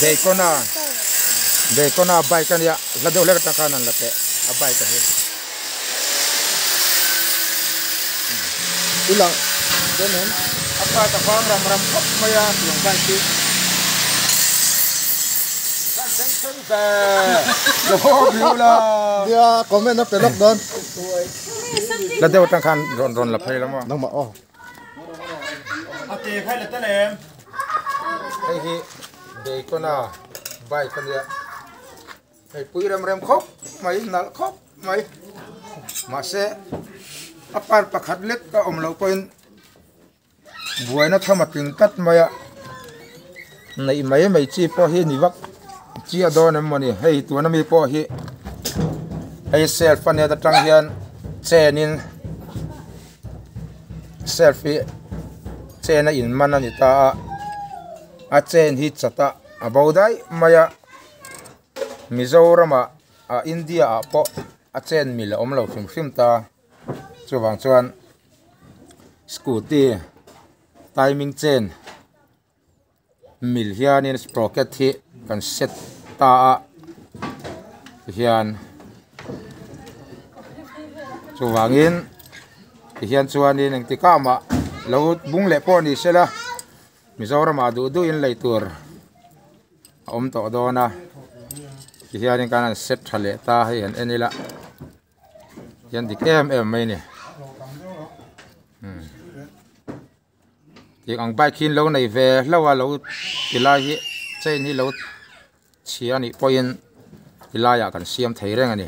Daytona Daytona bike ania hla deuh hlek atang khan an la teh a bike a hi. I lang dawn em? A part a vang ram ram khawp mai a tiang bike hi. Zan thleng thleng ve lo biu la. Nia comment a pe lawk dawn. Hla deuh atang khan rawn rawn la phei la maw. Nangmah aw. A te khai la tel em? Hei hi Daytona bike ania. Hei pui rem rem khawp mai nalh khawp mai mahse a part pakhat lek a awm loh pawhin buaina tham a tling tlat mai a neih mai mai chi pawh hi ni vak chiah dawn em mawni hei tuna mi pawh hi hei self a nia atang hian chain in self hi chain a in man a ni ta a a chain hi chat a a bo daih mai a. Mizoramah ah India ah pawh a chen mil a awm lo hrim hrim ta chuvang chuan scooty timing chain mil hianin sprocket hi kan set ta a tihian chuvangin tihian chuanin engti kah mah lo bung leh pawh ni sela Mizoramah duh duhin lei tur. a awm tawh dawn a tihianin kan han set tha leh ta hei han en ila hian dik em em mai a ni tiang ang bike hi an lo nei ve hlauh a lo ti lai hi chain hi lo chhia a nih pawhin ti laiah kan siam thei reng a ni.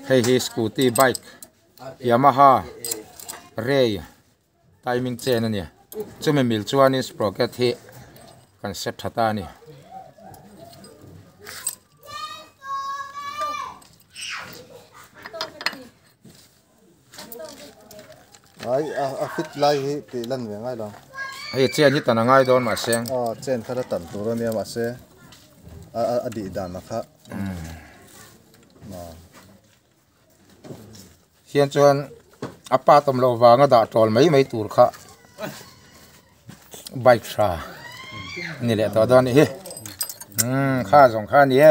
Hei hi scooty bike Yamaha Ray. Timing chain a ni. Chumi mil chuanin sprocket hi kan set tha ta a ni. Ai a fit lai hi tih lan ve ngai lo. Hei chain hi tan a ngai dawn mahse. Aw chain kha la tan tur a nia mahse a dih dan a kha. Hian chuan a pa tawm loh vanga dah tawl mai mai tur kha bike tha a ni leh tawh dawn a nih hi umm kha zawng kha a ni e.